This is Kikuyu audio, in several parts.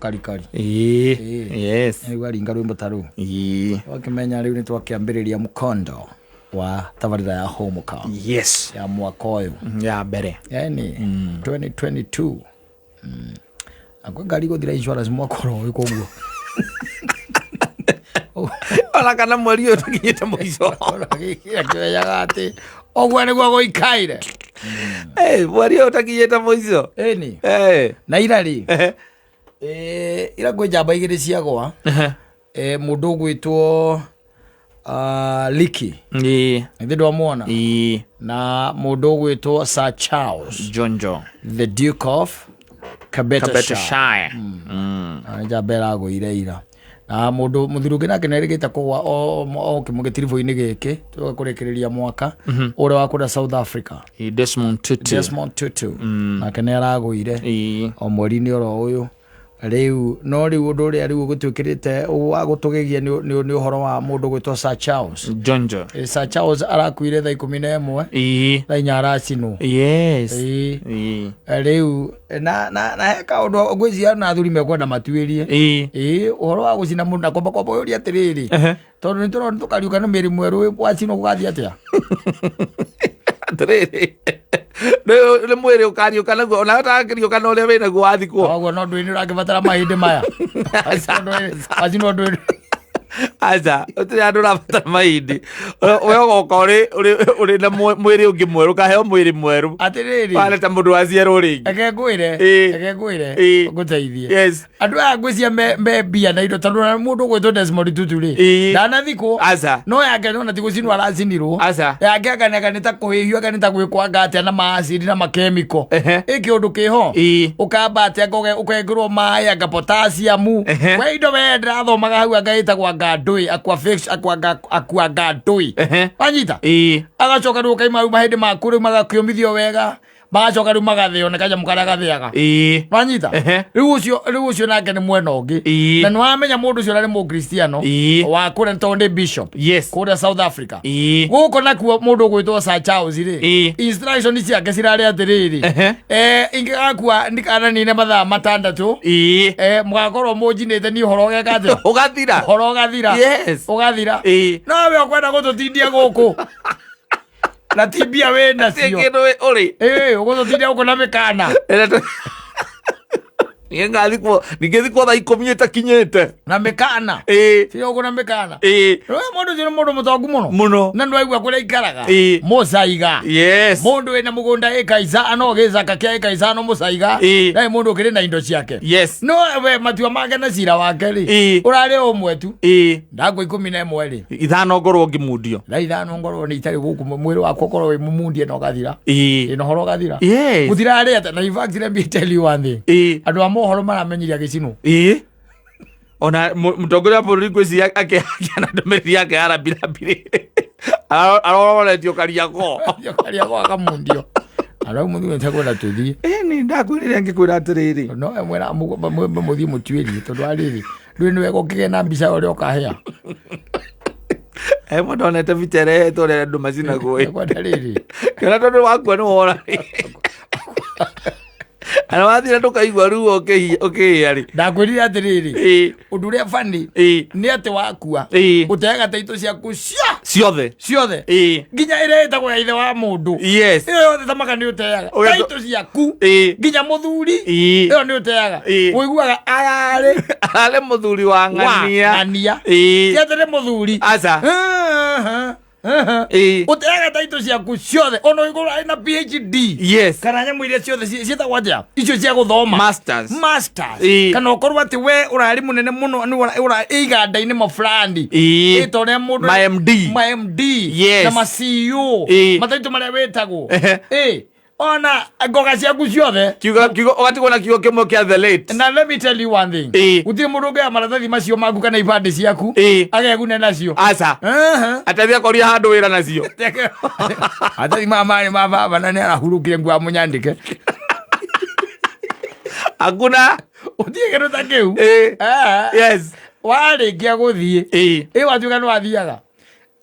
Karikari. Ĩĩ. Ĩĩ. Yes. Rĩu aringa rwĩmbo ta rũu. Ĩĩ. Wakĩmenya rĩu nĩ twakĩambĩrĩria mkondo wa tabarĩra ya Hũmũka ya mwaka ũyũ. Ya mbere. Yani 2022. Akwa ngari gũthira insurance mwaka oro ũyũ koguo. Ona kana mweri ũyũ tũkinyĩte mũico. Akĩmenyaga atĩ ũguo nĩguo gũikaire. Eh, mweri ũyũ ũtakinyĩte mũico. Ĩni. Eh. Na ira rĩ, Ehe. ira kwĩ njamba igĩrĩ ciagwa. Ehe. Mũndũ ũgwĩtwo Liki. Ĩĩ. Ithe ndwamwona. Ĩĩ. Na mũndũ ũgwĩtwo Sir Charles, Jonjo. the Duke of Kabeta Kabete Shire. Shire. Na njamba ĩragũire ira. Na mũndũ mũthuri ũngĩ nake nĩerĩgĩte kũgwa o kĩmũgĩtiribũ-inĩ gĩkĩ tũgoka kũrĩkĩrĩria mwaka ũrĩa wa kũrĩa South Africa. Ĩĩ, Desmond Tutu. Desmond Tutu nake nĩ aragũire Ĩĩ. o mweri-inĩ oro ũyũ rĩu. No rĩu ũndũ ũrĩa rĩu ũgũtuĩkĩrĩte wa gũtũgegia nĩ ũhoro wa mũndũ gwĩtwo Sir Charles. Jonjo. Sir Charles arakuire thaa 11, Ĩĩ. thaa 4 aracinwo. Yes. Ĩĩ. Ĩĩ. Rĩu na he kaũndũ ngwĩciria na athuri mekwenda matuĩrie. Ĩĩ. Ĩĩ, ũhoro wa gũcina mũndũ na kwamba kwamba ũyũria atĩrĩrĩ, Ehe. tondũ nĩ tũrona tũkariũka na mĩrĩ mwerũ, wacinwo gũgathiĩ atĩa? Atĩrĩrĩ, nĩ mwĩrĩ ũkariũka naguo ona ũtakĩriũka na ũrĩa wĩnaguo wathikwo. Koguo no ndũĩ nĩ ũrakĩbatara mahĩndĩ maya. Wacinwo ndũĩ. Aca, ũtirĩ handũ ũrabatara mahĩndĩ. We ũgoka ũrĩ na mwĩrĩ ũngĩ mwerũ, ũkaheo mwĩrĩ mwerũ. Atĩrĩrĩ. Wana ta mũndũ waciarwo rĩngĩ. Reke ngwĩre. Ĩĩ. Reke ngwĩre. Ĩĩ. Ngũteithie. Yes. Andũ aya ngwĩcia me mbia na indo, tondũ ona mũndũ ũgwĩtwo Desmond Tutu rĩ, Ĩĩ. ndanathikwo. Aca. No yake nona ti gũcinwo aracinirwo. Aca. Yake anga nĩ ta kũhĩhio, anga nĩ ta gwĩkwo anga atĩa na maacidi na makemiko. Ehe. Ĩ kĩũndũ kĩho. Ĩĩ. Ũkamba atĩa anga ũkekĩrwo maĩ anga potassium. Ehe. We indo we ndĩrathomaga hau anga ĩtagwo anga ndũĩ aquafix aquanga ndũĩ. Ehe. Wanyita? Ĩĩ. Agacoka rĩu ũkaima rĩu mahĩndĩ maku rĩu magakĩũmithio wega, magacoka rĩu magathĩo nĩ kanyamũ karĩa gathĩaga. Ĩĩ. Wanyita? Ehe. Rĩu ũcio nake nĩ mwena ũngĩ. Ĩĩ. Na nĩ wamenya mũndũ ũcio ũrĩa nĩ mũkristiano Ĩĩ. wa kũrĩa tondũ nĩ bishop kũrĩa South Africa. Ĩĩ. Gũkũ nakuo mũndũ ũgwĩtwo Sir Charles rĩ, Ĩĩ. instruction ciake cirarĩ atĩrĩrĩ, Ehe. Ingĩgakua ndikananine mathaa 6, Ĩĩ. Mũgakorwo mũnjinĩte niĩ, ũhoro ũgeka atĩa? Ũgathira. Ũhoro ũgathira. Yes. Ũgathira. Ĩĩ. No we ũkwenda gũtũtindia gũkũ na ti mbia wĩ nacio. Kĩndũ ũrĩ. Ĩĩ, ũgũtũtindia gũkũ na mĩkana. Niĩ ngathikwo ningĩthikwo thaa 10 ĩtakinyĩte. Na mĩkana. Ĩĩ. Tiga gũkũ na mĩkana. Ĩĩ. We mũndũ ũcio nĩ mũndũ mũtongu mũno. Mũno. Na ndwaigua kũrĩa aikaraga? Ĩĩ. Mũcaiga. Yes. Mũndũ wĩna mũgũnda ĩka icano, gĩcaka kĩa ĩka icano mũcaiga. Ĩĩ. Na nĩ mũndũ ũkĩrĩ na indo ciake. Yes. No we matua make na cira wake rĩ, Ĩĩ. ũrarĩ o ũmwe tu. Ĩĩ. Ndagwa 11 rĩ, 5 ngorwo ngĩmundio. Thaa 5 ngorwo nĩ itarĩ gũkũ, mwĩrĩ wakwa ũkorwo wĩ mũmundie na ũgathira. Ĩĩ. Ĩ, na ũhoro ũgathira. Yes. Gũtirarĩ atĩa. Na in fact, let me tell you one thing, Ĩĩ. andũ a mohoro maramenyire agĩcinwo. Ĩĩ, ona mũtongoria wa bũrũri ngwĩciria akĩana ndũmĩrĩri yake ya rambirambirĩ aroretio Kariakoo. Kariakoo akamundio. Arau mũthiĩ nĩtekwenda tũthiĩ. Ĩni ndakwĩrire ngĩkwĩra atĩrĩrĩ. No mwena mũthiĩ mũtuĩrie, tondũ arĩrĩ ndũĩ nĩ wega ũkĩgĩa na mbica ũrĩa ũkahĩa. He mũndũ onete bicha ĩrehetwo ũrĩa andũ macinagwo ĩ. Kwenda rĩrĩ. Kĩona tondũ wakua nĩ wora ana wathira ndũkaigua ruo ũkĩhĩa rĩ. Ndakwĩrire atĩrĩrĩ, Ĩĩ. ũndũ ũrĩa bani Ĩĩ. nĩ atĩ wakua, Ĩĩ. ũteaga taitũ ciaku cia Ciothe. Ciothe. Ĩĩ. Nginya ĩrĩa ĩtagwo ya ithe wa mũndũ. Yes. Ĩyo yothe tamaka nĩ ũteaga. Taitũ ciaku. Ĩĩ. Nginya mũthuri. Ĩĩ. Ĩyo nĩ ũteaga. Ĩĩ. Ũiguaga ararĩ ararĩ mũthuri wa wa ng'ania. Ng'ania. Ĩĩ. Ti atĩ nĩ mũthuri. Aca. Ĩĩ. Ũteaga taitũ ciaku ciothe ona ũngĩkorwo arĩ na PhD kana nyamũ iria ciothe ciĩtagwo atĩa icio cia gũthoma? Masters. Masters. Ĩĩ. Kana ũkorwo atĩ we ũrarĩ mũnene mũno nĩ iganda-inĩ mafulani. Ĩĩ. Ĩ, ta ũrĩa mũndũ Ma MD. Ma MD. Yes. Na ma CEO. Ĩĩ. Mataitũ marĩa wĩtagwo. Ehe. Ĩ, ona ngoga ciaku ciothe. Kiugo ũgatigwo na kiugo kĩmwe kĩa the late. Na let me tell you one thing, Ĩĩ. gũtirĩ mũndũ ũngĩoya maratathi macio maku kana ibandĩ ciaku Ĩĩ. agegune nacio. Aca. Aha. Ateithia koria handũ wĩra nacio. Maratathi maya marĩ ma baba na nĩ arahurũkire nguo amũnyandĩke. Hakuna. Ũtirĩ kĩndũ ta kĩu. Ĩĩ. Eh. Yes. Warĩkia gũthiĩ, Ĩĩ. ĩ, watuĩka nĩ wathiaga.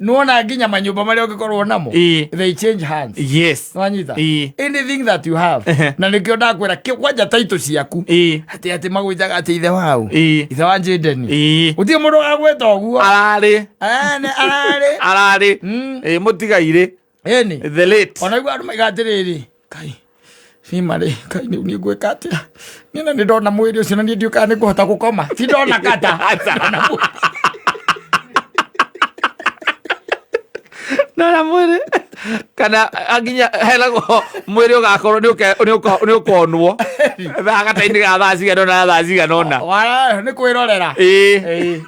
Nĩwona nginya manyũmba marĩa ũngĩkorwo namo, Ĩĩ. they change hands. Yes. Wanyita? Ĩĩ. Anything that you have. Ehe. Na nĩkĩo ndakwĩra kwanja taitũ ciaku, Ĩĩ. atĩ magwĩtaga atĩ ithe wau, Ĩĩ. ithe wa Njĩndeni. Ĩĩ. Gũtirĩ mũndũ ũgagwĩta ũguo. Ararĩ. Ararĩ. Ararĩ. Ĩĩ, mũtigairĩ. Ĩni. The late. Ona igua andũ maiga atĩrĩrĩ, kai cima rĩ, kai rĩu niĩ ngwĩka atĩa? Niĩ na nĩ ndona mwĩrĩ ũcio na niĩ ndiũĩ kana nĩ ngũhota gũkoma. Ti ndona kata. Ndona mwĩrĩ. Nona mwĩrĩ kana nginya henagwo mwĩrĩ ũgakorwo nĩ ũkonwo thaa gatainĩ ga thaa cigana ũna na thaa cigana ũna. Nĩ kwĩrorera. Ĩĩ. Ĩĩ.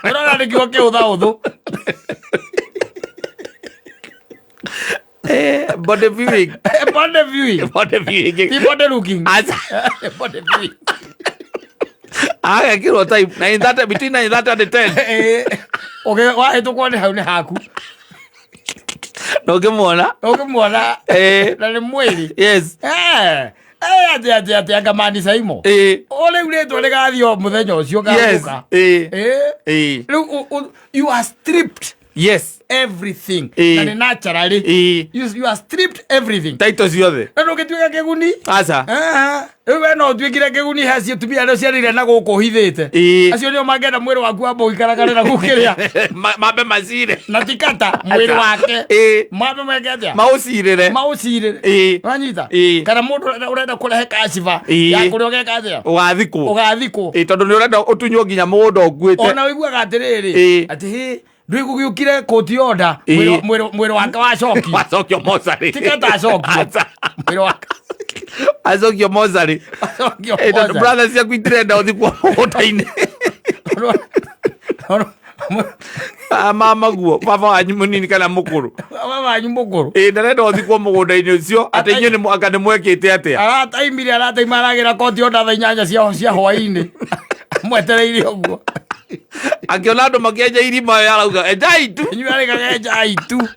Kwĩrorera nĩ kiugo kĩhũthahũthũ. Body viewing. Body viewing. Body viewing. Ti body looking. Aca. Body viewing. Agekĩrwo time 9:30, between 9:30 and 10. Ĩĩ. Wahĩtũkwo nĩ hau nĩ haku. Na ũngĩmuona. Ũngĩmuona. Ĩĩ. Na nĩ mwĩrĩ. Yes. Eh, eh, atĩ anga manica imo. Ĩĩ. O rĩu rĩtwa rĩgathiĩ o mũthenya ũcio Yes. gagũka. Ĩĩ. Ĩĩ. Ĩĩ. Rĩu you are stripped Yes. everything. Ĩĩ. Na nĩ naturally. Ĩĩ. You are stripped everything. Taito ciothe. Na ndũngĩtuĩka kĩguni. Aca. Ah, rĩu we no ũtuĩkire kĩguni he acio atumia arĩa ũciarĩire na gũkũ ũhithĩte. Ĩĩ. Acio nĩo mangĩenda mwĩrĩ waku wamba ũikaragare na gũkĩrĩa. Mambe macire. Na ti kata mwĩrĩ wake. Ĩĩ. Mambe meke atĩa? Maũcirĩre. Maũcirĩre. Ĩĩ. Wanyita? Ĩĩ. Kana mũndũ ũrenda kũrehe kaciba Ĩĩ. ya kũrĩa ũgeka atĩa? Ũgathikwo. Ũgathikwo. Ĩĩ, tondũ nĩ ũrenda ũtunywo nginya mũgũnda ũkuĩte. Ona ũiguaga atĩrĩrĩ, Ĩĩ. atĩ hĩ ndwĩgũgĩũkire kũti order, Ĩĩ. mwĩrĩ wake wacokio. Wacokio mocarĩ. Ti kata acokio. Aca. Mwĩrĩ wake Acokio mocarĩ. wacokio. Ĩĩ, tondũ mocarĩ. brother ciaku itirenda ũthikwo mũgũnda-inĩ. Ah, mama guo baba wanyu mũnini kana mũkũrũ. Baba wanyu mũkũrũ. Ĩĩ, ndarenda ũthikwo mũgũnda-inĩ ũcio atĩ inyuĩ anga nĩ mwekĩte atĩa. Arataimire, arataima aragĩra koti order thaa 8 cia hwaĩ-inĩ. Mwetereire ũguo. Akĩona andũ makĩenja irima arauga enjai tu. Inyuĩ arĩkaga enjai tu.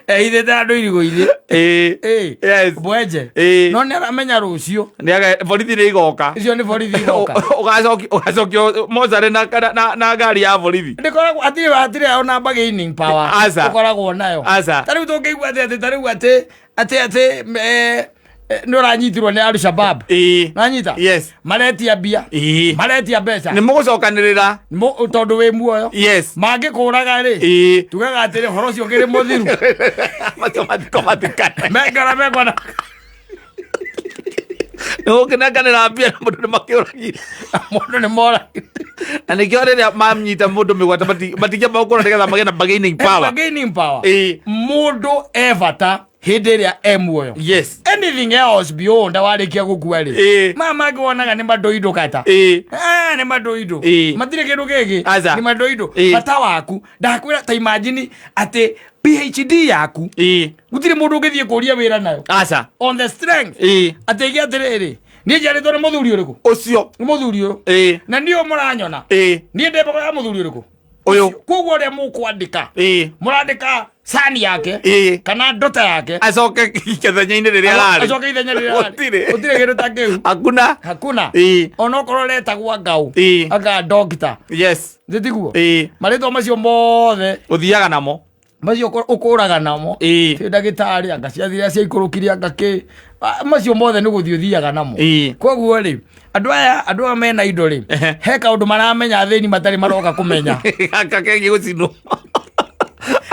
Ehithĩte andũ irigũ-inĩ. Ĩĩ. Ĩĩ. Yes. Bwenje. Ĩĩ. No nĩ aramenya rũciũ. Borithi nĩ igoka. Icio nĩ borithi igoka. Ũgacokio mocarĩ na ngari ya borithi. Ndĩkoragwo hatirĩ ona bargaining power. Aca. Ũkoragwo nayo. Aca. Ta rĩu tũngĩigua atĩ ta rĩu atĩ nĩ ũranyitirwo nĩ Al-Shabaab. Ĩĩ. Nanyita? Yes. Maretia mbia. Ĩĩ. Maretia mbeca. Nĩ mũgũcokanĩrĩra. Tondũ wĩ muoyo. Yes. Mangĩkũraga rĩ. Ĩĩ. Tugaga atĩrĩ ũhoro ũcio ũkĩrĩ mũthiru. Macio mathiko matikane. Mengara mekona. Nĩ gũkĩnenganĩra mbia na mũndũ nĩ makĩũragire. Mũndũ nĩ moragire. Na nĩkĩo rĩrĩa mamnyita mũndũ mĩgwate matingĩamba gũkũra nĩgetha magĩe na bargaining power. Bargaining power. Ĩĩ. Mũndũ e bata hĩndĩ ĩrĩa e muoyo. Yes. Anything else beyond warĩkia gũkua rĩ. Ĩĩ. Maya mangĩ wonaga nĩ mandoindo kata. Ĩĩ. Ah, nĩ mandoindo. Ĩĩ. Matirĩ kĩndũ kĩngĩ. Aca. Nĩ mandoindo. Ĩĩ. Bata waku ndakwĩra ta imagine atĩ PhD yaku Ĩĩ. gũtirĩ mũndũ ũngĩthiĩ kũria wĩra nayo. Aca. On the strength. Ĩĩ. Atĩ ige atĩrĩrĩ, niĩ njiarĩtwo nĩ mũthuri ũrĩkũ? Ũcio. Nĩ mũthuri ũyũ. Ĩĩ. Na niĩ ũyũ mũranyona. Ĩĩ. Niĩ ndĩ mbogo ya mũthuri ũrĩkũ? Ũyũ. Koguo ũrĩa mũkwandĩka. Ĩĩ. Mũrandĩka sani yake. Ĩĩ. Kana ndota yake. Acoke ithenya-inĩ rĩrĩa ararĩ. Acoke ithenya rĩrĩa ararĩ. Gũtirĩ. Gũtirĩ kĩndũ ta kĩu. Hakuna. Hakuna. Ĩĩ. Onokorwo ũretagwo ngau. Ĩĩ. Anga doctor. Yes. Thĩ tiguo? Ĩĩ. Marĩtwa macio mothe. Ũthiaga namo. Macio ũkũraga namo. Ĩĩ. Ti ndagĩtarĩ anga ciathire ciaikũrũkire anga kĩ. Macio mothe nĩ gũthiĩ ũthiaga namo. Ĩĩ. Koguo rĩ, andũ aya mena indo rĩ, Ehe. he kaũndũ maramenya athĩni matarĩ maroka kũmenya. Gaka kegiĩ gũcinwo.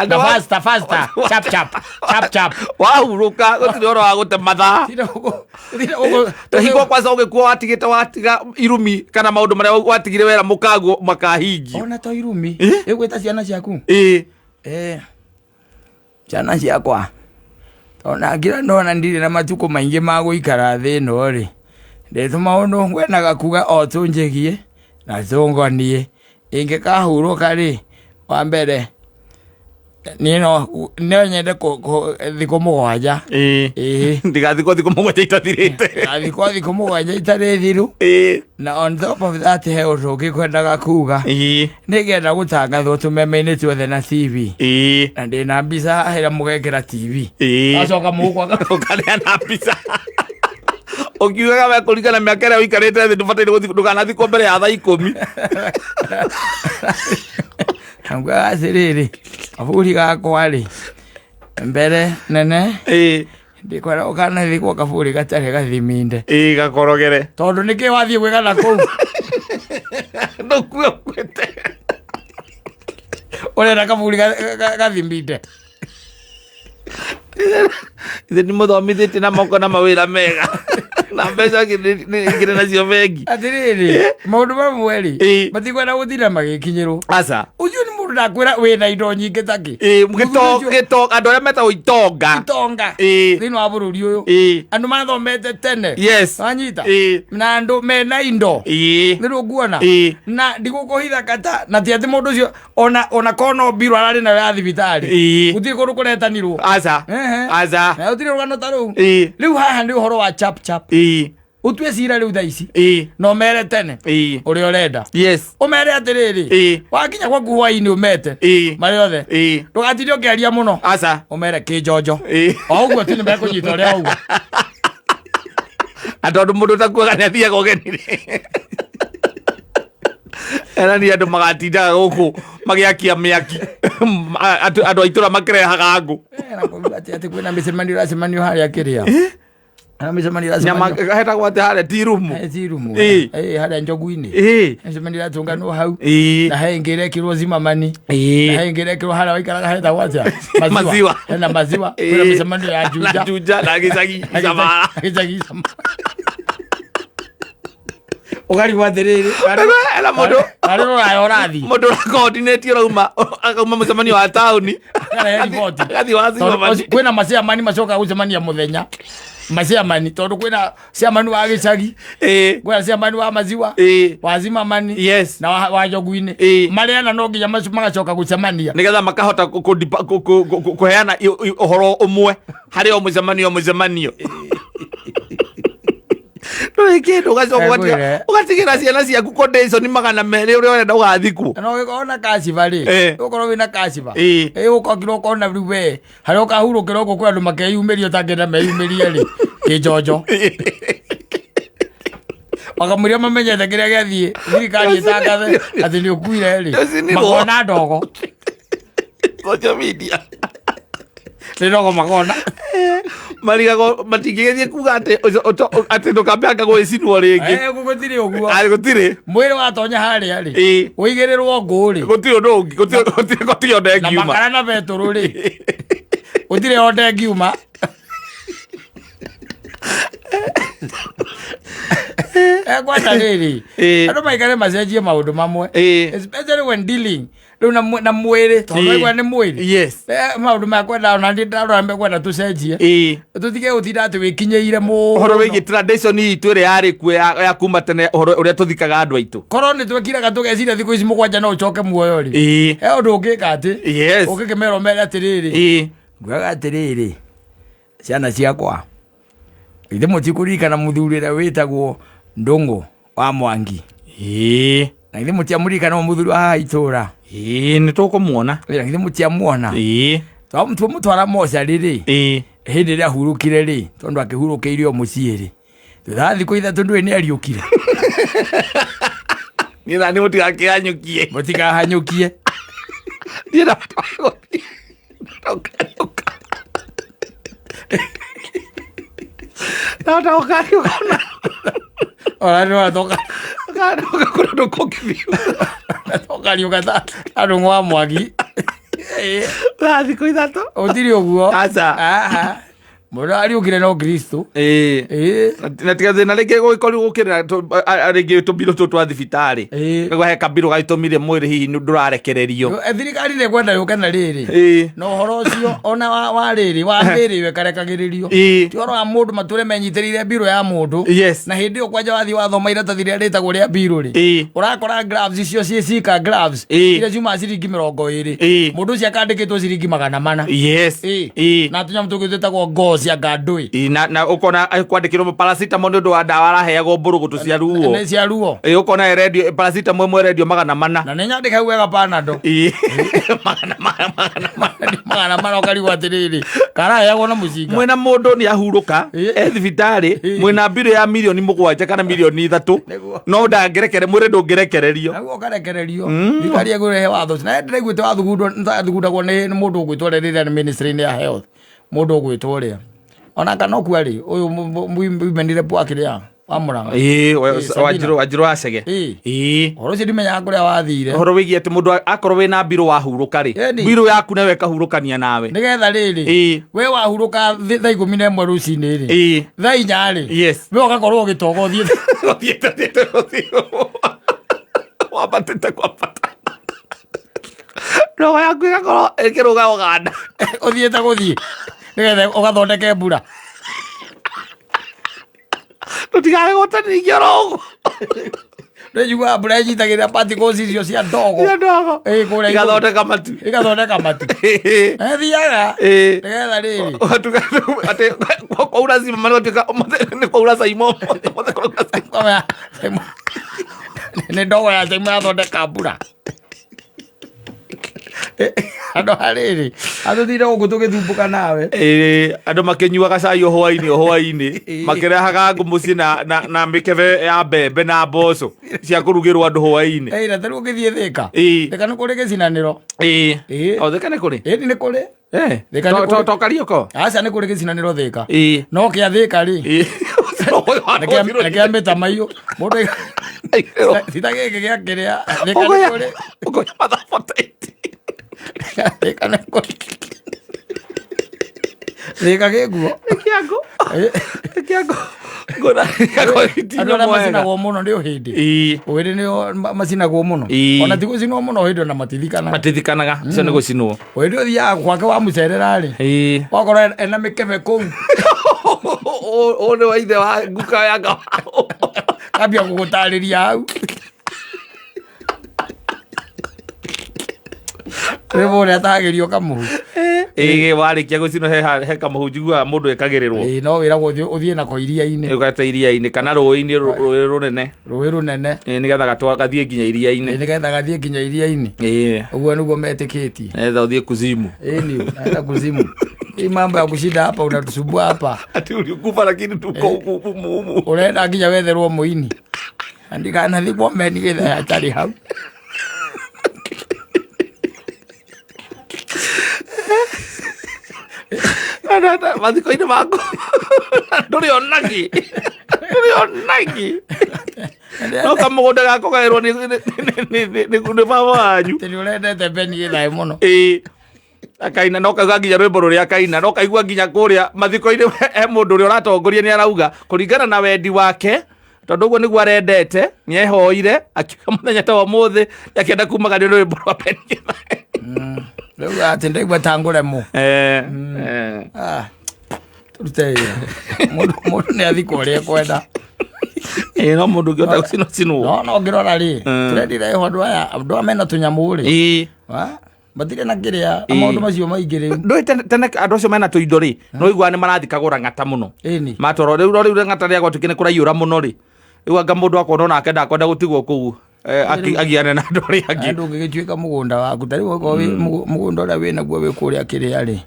Na faster, faster, chap chap, chap chap. Wahurũka gũtirĩ ũhoro wa gũte mathaa. Tira ũguo, tira ũguo. Hingo kwanza ũgĩkua watigĩte watiga irumi kana maũndũ marĩa watigire wera mũkaguo makahingio. Ona to irumi. Ĩĩ. Ĩgwĩta ciana ciaku. Ĩĩ. Ciana ciakwa. Tondũ ngira ndona ndirĩ na matukũ maingĩ ma gũikara thĩ ĩno rĩ, ndĩ tũmaũndũ ngwendaga kuga o tũnjĩgie na tũngonie. Ingĩkahurũka rĩ, wa mbere niĩ no nyende thikũ 7. Ĩĩ. Ĩĩ. Ndigathikwo thikũ 7 itathirĩte. Ngathikwo thikũ 7 itarĩ thiru. Ĩĩ. Na on top of that he ũndũ ũngĩ ngwendaga kuga. Ĩĩ. Nĩngenda gũtangathwo tũmeme-inĩ tuothe na TV. Ĩĩ. Na ndĩna mbica haha ĩrĩa mũgekĩra TV. Ĩĩ. Acoka mũgũkwa. Ũkaneana mbica. Ũkiugaga we kũringana mĩaka ĩrĩa ũikarĩte thĩ ndũbataire gũthiĩ ndũkanathikwo mbere ya thaa 10. Ngugaga atĩrĩrĩ, kaburi gakwa rĩ, mbere nene ndikwenda ũkanathikwo kaburi gatarĩ gathiminde. Ĩĩ, gakorogere. Tondũ nĩkĩ wathiĩ gwĩka na kũu? Ndũkue ũkuĩte. Ũrenda kaburi gathiminde. Ithe nĩ mũthomithĩtie na moko na mawĩra mega na mbeca ngĩrĩ nacio bengi. Atĩrĩrĩ, maũndũ mamwe rĩ, matikwenda gũtinda magĩkinyĩrwo. Aca. Ũcio nĩ mũndũ ndakwĩra wĩna indo nyingĩ takĩ. Ĩĩ, Mũthuri ũcio- andũ arĩa metagwo itonga. Itonga. Thĩinĩ wa bũrũri ũyũ. Andũ mathomete tene. Wanyita? Na andũ mena indo. Nĩ rũkuona? Na ndigũkũhitha kata na ti atĩ mũndũ ũcio ona korwo no mbirũ ararĩ nayo ya thibitarĩ. Gũtirĩ kũndũ kũretanirwo. Aca. Ehe. Aca. Na gũtirĩ rũgano ta rũu. Rĩu haha nĩ ũhoro wa chap chap. Ũtue cira rĩu thaa ici. Na ũmere tene. Ũrĩa ũrenda. Ũmere atĩrĩrĩ. Wakinya gwaku hwainĩ ũmete. Marĩ othe. Ndũgatinde ũkĩaria mũno. Aca. Ũmere kĩnjonjo. O ũguo tu nĩmekũnyita ũrĩa ũguo. Na tondũ mũndũ ũtakuaga nĩ athiaga ũgeni rĩ. Era ni andũ magatindaga gũkũ magĩakia mĩaki. Andũ a itũra makĩrehaga ngũ. Na kũigua atĩ kwĩna mĩcemanio ĩracemanio harĩa kĩrĩa. Hena mĩcemanio Nyama ĩracemanio. hetagwo atĩ harĩa tea room. Tea room. Harĩa Njogu-inĩ. Mĩcemanio ĩratũnganwo hau. Na he ĩngĩ ĩrekĩrwo Zimamani. Na he ĩngĩ ĩrekĩrwo harĩa waikaraga hetagwo atĩa? Maziwa. Hena maziwa. Kwĩna mĩcemanio ya Na Juja. Juja na gĩcagi Samara. Gĩcagi Samara. Ũkarigwo atĩrĩrĩ, Ena mũndũ karĩ rũraya ũrathiĩ. Mũndũ ũra coordinate ũrauma akauma mũcemanio wa taũni. Akarehe riboti. Agathiĩ wa Tondũ Zimamani. kwĩna maciamani macokaga gũcemania mũthenya. Maciamani tondũ kwĩna ciamani wa gĩcagi, kwĩna ciamani wa maziwa, wa Zimamani na wa Njogu-inĩ. Marĩana no nginya magacoka gũcemania. Nĩgetha makahota kũheana ũhoro ũmwe harĩ o mũcemanio o mũcemanio. Ndũrĩ kĩndũ ũgacoka Ngwĩre. ũgatigĩra ciana ciaku condition 200 ũrĩa ũrenda ũgathikwo. Na ũgĩkorwo na kaciba rĩ, ũgũkorwo wĩna kaciba. Ũgũkokira ũkona rĩu we, harĩa ũkahurũkĩra ũguo kwĩ andũ makeyumĩria ũtangĩenda meyumĩrie rĩ, kĩnjonjo. Wakamũria mamenyete kĩrĩa gĩathiĩ, thirikari ĩtangathe atĩ nĩ ũkuire rĩ, Ũcinirwo. makona ndogo. Social media. Nĩ ndogo makona. Marigagwo matingĩgeria kuga atĩ atĩ ndũkambe anga gwĩcinwo rĩngĩ. Gũtirĩ ũguo. Arĩ gũtirĩ. Mwĩrĩ watonya harĩa rĩ, ũigĩrĩrwo ngũ rĩ. Gũtirĩ ũndũ ũngĩ, gũtirĩ ũndũ Na ĩngiuma. makara na betũrũ rĩ. Gũtirĩ onda ĩngiuma. Kwanja rĩrĩ, andũ maikare macenjie maũndũ mamwe. Especially when dealing rĩu na mwĩrĩ, tondũ waigua nĩ mwĩrĩ. Maũndũ maya kwenda ona niĩ ndarora mekwenda tũcenjie. Tũtige gũtinda atĩ wĩkinyĩire mũno. Ũhoro wĩgiĩ tradition itũ ĩrĩa yarĩ kuo ya kuma tene, ũhoro ũrĩa tũthikaga andũ aitũ. Korwo nĩ twekiraga tũgeciria thikũ ici mũgwanja no ũcoke muoyo rĩ. He ũndũ ũngĩka atĩ. Ũngĩkĩmera ũmere atĩrĩrĩ. Ngugaga atĩrĩrĩ, ciana ciakwa, ithe mũtikũririkana mũthuri ũrĩa wĩtagwo Ndũng'ũ wa Mwangi. Na ithe mũtiamũririkana mũthuri wa haha itũra. Nĩ tũkũmuona. Na ithe mũtiamuona. Twamũtwara mocarĩ rĩ. Hĩndĩ ĩrĩa ahurũkire rĩ, tondũ akĩhurũkĩire o mũciĩ rĩ. Thutha wa thikũ ithatũ ndũĩ nĩ ariũkire. Niĩ na nĩ mũtigakĩhanyũkie. Mũtikahanyũkie. Niĩ na ndũkariũka. Ndahota gũkariũka na Ona nĩ watoka. Ũkariũka kũrĩa ũndũ kũngĩthiĩ. Ũkariũka ta Ndũng'ũ wa Mwangi. Thaa thikũ ithatũ. Gũtirĩ ũguo. Aca. Aha. Mũndũ ariũkire no Kristo. Na tiga thĩna rĩngĩ gũgĩkorirwo gũkĩrĩra rĩngĩ tũmbirũ tũtũ twa thibitarĩ. Nĩguo he kambirũ gagĩtũmire mwĩrĩ hihi ndũrarekererio. Thirikari nĩ kwenda yũke na rĩrĩ. Na ũhoro ũcio ona wa rĩrĩ, wa mĩrĩ ĩyo ĩkarekagĩrĩrio. Ti ũhoro wa mũndũ matũre menyitĩrĩire mbirũ ya mũndũ. Na hĩndĩ ĩyo kwanja wathiĩ wathoma iratathi rĩrĩa rĩtagwo rĩa mbirũ rĩ. Ũrakora gloves icio ciĩ cika gloves. Iria ciumaga ciringi 20. Mũndũ ũcio akandĩkĩtwo ciringi 400. Na tũnyamũ tũngĩ twĩtagwo ngozi. Cia ndũĩ. Ĩ, na ũkona kwandĩkĩrwo paracetamol nĩ ũndũ wa ndawa araheagwo mbũrũgũtũ cia ruo. Nĩ cia ruo. Ĩ, ũkona ĩrendio paracetamol ĩmwe ĩrendio 400. Na nĩ nyandĩka hau wega Panado. Ĩ, 400. 400 ũkarigwo atĩrĩrĩ, karaheagwo na mũcinga. Mwĩna mũndũ nĩ ahurũka Ĩ. e thibitarĩ, Ĩ. mwĩna mbirũ ya mirioni 7 kana mirioni 3. Nĩguo. No ndangĩrekere mwĩrĩ ndũngĩrekererio. Naguo ũkarekererio. Thirikari ĩkũrehe watho ũcio. Na ndĩraiguĩte wathugundagwo nĩ mũndũ ũgwĩtwo ũrĩa rĩrĩa nĩ ministry-inĩ ya health, mũndũ ũgwĩtwo ũrĩa ona kana okua rĩ, ũyũ women rep wa kĩrĩa wa Murang'a. Ĩ, Ĩ, Sabina. Wanjirũ wa Cege. Ĩ. Ĩ. Ũhoro ũcio ndimenyaga kũrĩa wathire. Ũhoro wĩgiĩ atĩ mũndũ akorwo wĩna mbirũ wahurũka rĩ, Ĩni. mbirũ yaku nawe ĩkahurũkania nawe. Nĩgetha rĩrĩ, Ĩ. we wahurũka thaa 11 rũcinĩ rĩ, Ĩ. thaa 4 rĩ, Yes. we ũgakorwo ũgĩtoga ũthiĩte. Ũthiĩte, ũthiĩte, ũthiĩte. Wambatĩte kwambata. Ndogo yaku ĩgakorwo ĩkĩrũga Uganda. Ũthiĩte gũthiĩ nĩgetha ũgathondeke mbura. Tũtigagĩgũte oro ũguo. Nĩnjiguaga mbura ĩnyitagĩrĩra particles icio cia ndogo. Cia ndogo. Ĩ, kũrĩa igũrũ. Igathondeka matu. Igathondeka matu. Ĩthiaga Ĩ. nĩgetha rĩrĩ, Atĩ kwaura cima magatuĩka ũmũthĩ nĩ kwaura caimo, ũmũthĩ kwaura caimo. Kwamenya, nĩ ndogo ya caimo yathondeka mbura. Andũ harĩrĩ atũthire gũkũ tũgĩthumbũka nawe. Ĩ, andũ makĩnyuaga cai o hwainĩ o hwainĩ, makĩrehaga ngũ mũciĩ na mĩkebe ya mbembe na mboco cia kũrugĩrwo andũ hwainĩ. Ĩ, na tarĩu ũgĩthiĩ Thĩka. Ĩ. Thĩka nĩ kũrĩ gĩcinanĩro. Ĩ. Ĩ. O Thĩka nĩ kũrĩ? Ĩni nĩ kũrĩ. Eh. Thĩka nĩ kũrĩ. To Karioko? Aca, nĩ kũrĩ gĩcinanĩro Thĩka. Ĩ. No kĩa Thĩka rĩ, Ĩ. nĩ kĩa mĩtamaiyũ. Mũndũ tita gĩkĩ gĩa kĩrĩa. Thĩka nĩ kũrĩ. Ũkoya mathaa 48. Thĩka nĩ kũrĩ. Thĩka gĩkuo. Kĩango. Ĩ. Kĩango. Ngona Andũ arĩa macinagwo mũno nĩ ũhĩndĩ. Ĩ. Ũhĩndĩ nĩo macinagwo mũno. Ĩ. Ona ti gũcinwo mũno ũhĩndĩ ona matithikanaga. Matithikanaga, ũcio nĩ gũcinwo. Ũhĩndĩ ũthiaga gwake wamucerera rĩ, Ĩ. wakorwo ena mĩkebe kũu. Ũũ nĩ wa ithe wa nguka yanga. Kambia gũgũtarĩria hau. Rĩmwe ũrĩa atagĩrio kamũhu. Ĩ, warĩkia gũcinwo he kamũhu njiguaga mũndũ ekagĩrĩrwo. Ĩ, no wĩragwo ũthiĩ nako iria-inĩ. Ũgate iria-inĩ kana rũĩ-inĩ, rũĩ rũnene. Rũĩ rũnene. Ĩ, nĩgetha gathiĩ nginya iria-inĩ. Nĩgetha gathiĩ nginya iria-inĩ. Ĩ. Ũguo nĩguo metĩkĩtie. Nĩgetha ũthiĩ kuzimu. Ĩni, naenda kuzimu. Hii mambo ya kushinda hapa unatusumbua hapa. Ati ulikufa lakini tuko huku humu humu. Ũrenda nginya wetherwo mũini. Na ndikanathikwo meni gĩthaa atarĩ hau. Mathiko-inĩ maku ndũrĩ onagi, ndũrĩ onagi, no kamũgũnda gako gaĩrwo nĩ baba wanyu. Atĩ nĩ ũrendete Beni Gĩthaĩ mũno. Ĩ, akaina no kaigua nginya rwĩmbo rũrĩa akaina, no kaigua nginya kũrĩa mathiko-inĩ he mũndũ ũrĩa ũratongoria nĩ arauga kũringana na wendi wake, tondũ ũguo nĩguo arendete, nĩ ehoire akiuga mũthenya ta wa ũmũthĩ akĩenda kumagario nĩ rwĩmbo rwa Beni Gĩthaĩ. Rĩu atĩ ndaigua ta ngũremwo. Eh, eh. Ah, tũrute wĩra. Mũndũ nĩ athikwo ũrĩa ekwenda. Ĩ, no mũndũ ũngĩhota gũcinwo cinwo. No ngĩrora rĩ, tũrendire ho andũ aya, andũ aya mena tũnyamũ rĩ. Ĩ. Wa? Matirĩ na kĩrĩa, na maũndũ macio maingĩ rĩu. Ndũĩ tene andũ acio mena tũindo rĩ, no iguaga nĩ marathikagwo rang'ata mũno. Ĩni. Matwarwo rĩu, no rĩu rang'ata rĩa gwatuĩka nĩ kũraiyũra mũno rĩ, rĩu anga mũndũ akona onake ndakwenda gũtigwo kũu, agiane na andũ arĩa angĩ. Andũ ũngĩgĩtuĩka mũgũnda waku ta rĩu okorwo wĩ mũgũnda ũrĩa wĩ naguo wĩ kũrĩa kĩrĩa rĩ,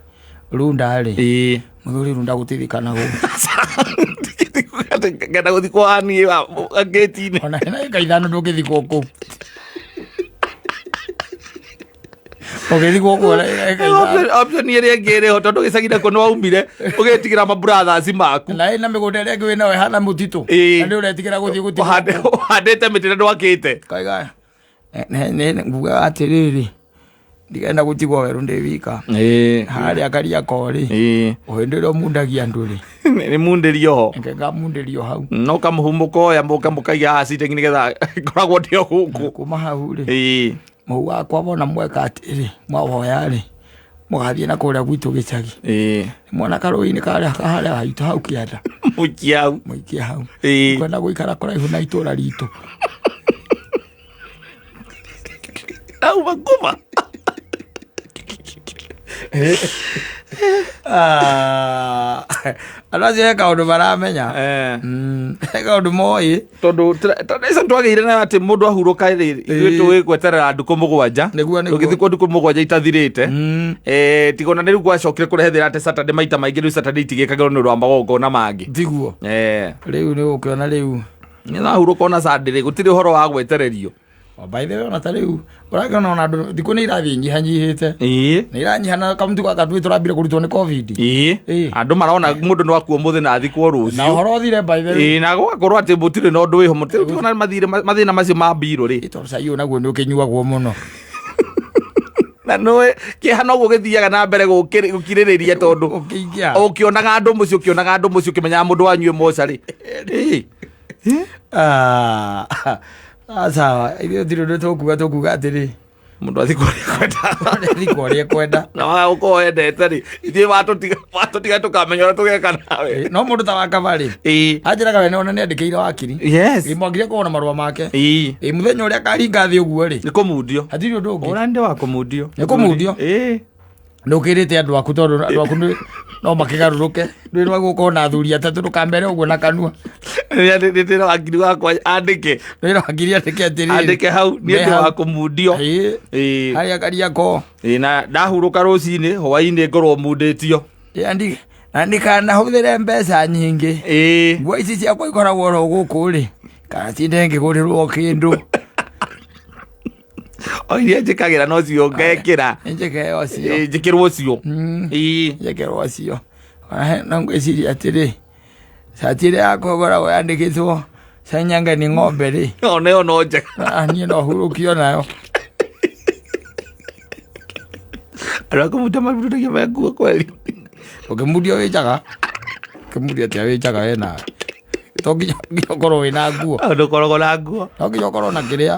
Runda rĩ, Ĩ. mũthuri Runda gũtirikana gũkũ. Ngenda gũthikwo haniĩ ngĩti-inĩ. Ona hena ĩka 5 ndũngĩthikwo kũu. Ũngĩthikwo kũu ona ĩka 5. Option ĩrĩa ĩngĩ ĩrĩ ho, tondũ gĩcagi nakuo nĩ waumire ũgĩtigĩra mabrothers maku. Na ĩna mĩgũnda ĩrĩa ĩngĩ wĩnayo ĩhana mũtitũ. Ĩ. Na nĩ ũretigĩra gũthiĩ gũtigwo kũu. Ũhandĩte mĩtĩ na ndwakĩte. Kaiga ngugaga atĩrĩrĩ, ndigenda gũtigwo werũ ndĩ wika. Harĩa Kariakoo rĩ, ũhĩndĩ ũrĩa ũmundagia andũ rĩ, Nĩ mundĩrio ho. Reke ngamundĩrio hau. No kamũhu mũkoya mũkaiga haha sitting nĩgetha ngoragwo ndĩ o gũkũ. Kuma hau rĩ, Ĩ. mũhu wakwa wona mweka atĩrĩ, mwawoya rĩ, mũgathiĩ na kũrĩa gwitũ gĩcagi. Ĩ. Mwana karũĩ-inĩ karĩa harĩa haitũ hau kĩanda. Mũikie hau. Mũikie hau. Ĩ. Kwenda gũikara kũraihu na itũra ritũ. Auma kuma. Ah, andũ acio he kaũndũ maramenya. Eh. He kaũndũ moĩ. Tondũ tradition twagĩire nayo atĩ mũndũ ahurũka rĩ, ithuĩ tũĩ gweterera ndukũ 7. Nĩguo, nĩguo. Tũgĩthikwo ndukũ 7 itathirĩte. Tiga ona nĩ rĩu gwacokire kũrehe thĩna atĩ Saturday maita maingĩ rĩu Saturday itigĩkagĩrwo nĩ ũndũ wa magongona mangĩ. Tiguo. Rĩu nĩ ũkĩona rĩu. Nĩgetha ahurũka ona Sunday rĩ, gũtirĩ ũhoro wa gwetererio. Oh, by the way, ona ta rĩu ũrakĩona ona andũ thikũ nĩ irathiĩ inyihanyihĩte. Nĩ iranyiha na kamũtugo gaka twĩ tũrambire kũrutwo nĩ COVID. Andũ marona mũndũ no akue ũmũthĩ na athikwo rũciũ. Na ũhoro ũthire, by the way. Ĩĩ, na gũgakorwo atĩ mũtirĩ na ũndũ wĩho, mũtirĩ ona mathĩna macio ma mbirũ rĩ. Tondũ cai ũyũ naguo nĩ ũkĩnyuagwo mũno. Na nĩũĩ kĩeha noguo gĩthiaga na mbere gũkirĩrĩria tondũ Ũkĩingĩha. ũkĩonaga andũ mũciĩ, ũkĩonaga andũ mũciĩ, ũkĩmenyaga mũndũ wanyu wĩ mocarĩ. Ah, ah, sawa, ithuĩ tũtirĩ ũndũ tũkuga, tũkuga atĩrĩ, Mũndũ athikwo ũrĩa ekwenda. Athikwo ũrĩa ekwenda. Na waga gũkorwo wendete rĩ, ithuĩ watũtiga tũkamenya ũrĩa tũgeka nawe. No mũndũ ta wakaba rĩ, anjĩraga we nĩwona nĩandĩkĩire wakiri. Mwagire kuona marũa make. Mũthenya ũrĩa akaringa thĩ ũguo rĩ, Nĩ kũmundio. Hatirĩ ũndũ ũngĩ. Ũra nĩ wa kũmundio. Nĩ kũmundio. Nĩ ũkĩrĩte andũ aku tondũ andũ aku no makĩgarũrũke. Ndũĩ rwa gũkorwo na athuri atatũ, ndũkamere ũguo na kanua. Rĩrĩa wakiri wakwa andĩke. Rĩrĩa wakiri andĩke atĩrĩrĩ. Andĩke hau, nĩ ũndũ wa kũmundio. Harĩa Kariakoo. Na ndahurũka rũcinĩ, hwaĩ-inĩ ngorwo mundĩtio. Na ndikanahũthĩre mbeca nyingĩ. Nguo ici ciakwa ikoragwo oro gũkũ rĩ, kana tinde ngĩgũrĩrwo kĩndũ. O iria njĩkagĩra no cio ngekĩra. Njĩke o cio. Njĩkĩrwo cio. Njĩkĩrwo cio. Na ngwĩciria atĩrĩ, cati ĩrĩa yakwa ĩkoragwo yandĩkĩtwo Sanyanga ni ng'ombe rĩ. Ona ĩyo no njega. Niĩ no hurũkio nayo. Andũ a kũmundia mamundagia me nguo kweli. Ũkĩmundia wĩ njaga. Ũkĩmundia atĩa wĩ njaga we nawe. To nginya ũkorwo wĩna nguo. Andũ ũkoragwo na nguo. No nginya ũkorwo na kĩrĩa.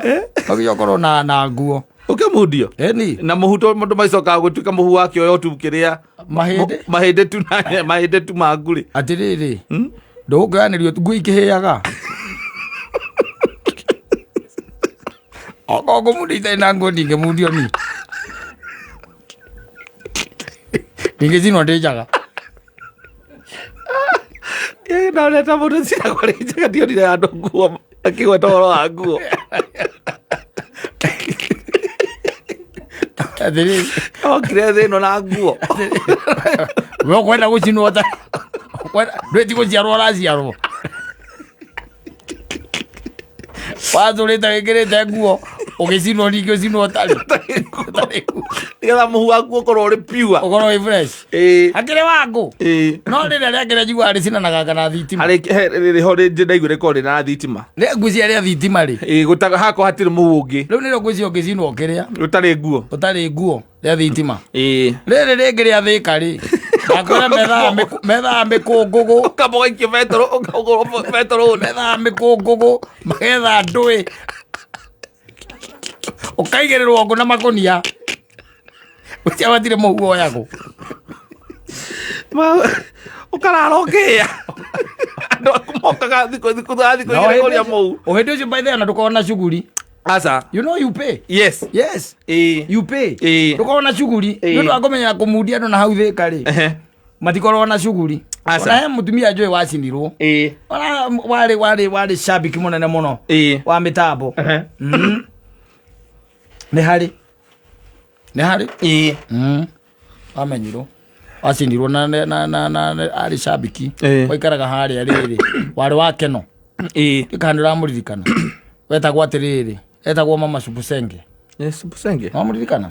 No nginya ũkorwo na nguo. Ũkĩmundio? Ĩni. Na mũhu to mũndũ macokaga gũtuĩka mũhu wake ũyũ tu kĩrĩa. Mahĩndĩ. Mahĩndĩ tu na mahĩndĩ tu ma ngurĩ. Atĩrĩrĩ. Ndũgũkĩoyanĩrio nguo ikĩhĩaga. Okorwo ngũmundia itarĩ na nguo ndingĩmundio niĩ. Ndingĩcinwo ndĩ njaga. Na ũrĩa ta mũndũ cinagwo rĩ njaga, ndionire handũ nguo akĩgweta ũhoro wa nguo. Atĩrĩrĩ. Okire thĩ ĩno na nguo. We ũkwenda gũcinwo ta ndwĩ ti gũciarwo ũraciarwo. Watũrĩte wĩkĩrĩte nguo ũgĩcinwo ningĩ ũcinwo ũtarĩ. Ũtarĩ nguo. Nĩgetha mũhu waku ũkorwo ũrĩ pure. Ũkorwo wĩ fresh. Hakĩrĩ wangu. No rĩrĩa rĩakĩrĩa njiguaga rĩcinanaga kana thitima. Harĩ, he, rĩrĩ ho rĩngĩ ndaigua rĩkorwo rĩ na thitima. Nĩ ngwĩciria rĩa thitima rĩ. Hakorwo hatirĩ mũhu ũngĩ. Rĩu nĩrĩo ngwĩciria ũngĩcinwo kĩrĩa. Ũtarĩ nguo. Ũtarĩ nguo rĩa thitima. Rĩrĩ rĩngĩ rĩa Thĩka rĩ. Ndakwĩra methaga mĩkũngũgũ. Ũkamba ũgaikia betũrũ, ũkagũrwo betũrũ. Methaga mĩkũngũgũ, magetha ndũĩ. Ũkaigĩrĩrwo ngũ na makũnia. Ũcio hatirĩ mũhu woyagwo. Ũkarara ũkĩhĩa. Andũ aku mokaga thikũ, thikũ, thikũ, thikũ No, igĩrĩ hĩndĩ kũrĩa ũcio- mũhu. O hĩndĩ ũcio by the way, ona ndũkoragwo na shughuli. Aca. You know you pay. Yes. Yes. You pay. Ndũkoragwo na shughuli. Nĩ ũndũ wa kũmenyera kũmundia andũ na hau Thĩka rĩ. Matikoragwo na shughuli. Aca. Ona he mũtumia njũĩ wacinirwo. Ona warĩ shabiki mũnene mũno. Wa mĩtambo. Nĩ harĩ. Nĩ harĩ. Wamenyirwo. Wacinirwo na arĩ shabiki. Waikaraga harĩa rĩrĩ. Warĩ wa Keno. Kana nĩ ũramũririkana. Wetagwo atĩrĩrĩ. Etagwo Mama Supusenge. Supusenge? Wamũririkana?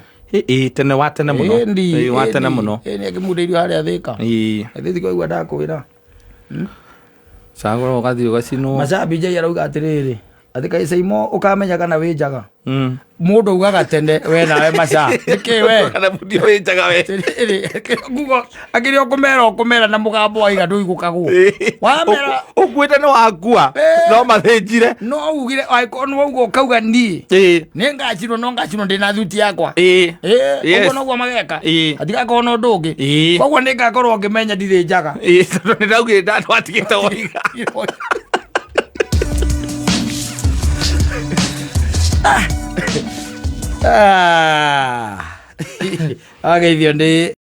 Tene wa tene mũno. Ĩni, Wa tene ĩni. mũno. Ĩni, akĩmundĩirio harĩa Thĩka. Ĩthĩ tikoigua ndakwĩra. Cagũra ũgathiĩ ũgacinwo. Macabi Njai arauga atĩrĩrĩ, atĩ kaĩ Saimo ũkamenya kana wĩ njaga. Mũndũ augaga tene we nawe maca. Nĩkĩ we? Kana mũndũ wĩ njaga we. Atĩrĩrĩ, nguga, akĩrĩ o kũmera o kũmera na mũgambo waiga ndũigũkagwo. Wamera. Ũkuĩte nĩ wakua. No mathĩnjire. No ugire, angĩkorwo nĩ wauga ũkauga niĩ. Nĩ ngacinwo, no ngacinwo ndĩ na thuti yakwa. Ũguo noguo mageka. Hatigakorwo na ũndũ ũngĩ. Koguo nĩ ngakorwo ngĩmenya ndirĩ njaga. Tondũ nĩ ndaugire ndatwatigĩte woiga. Ageithio nĩ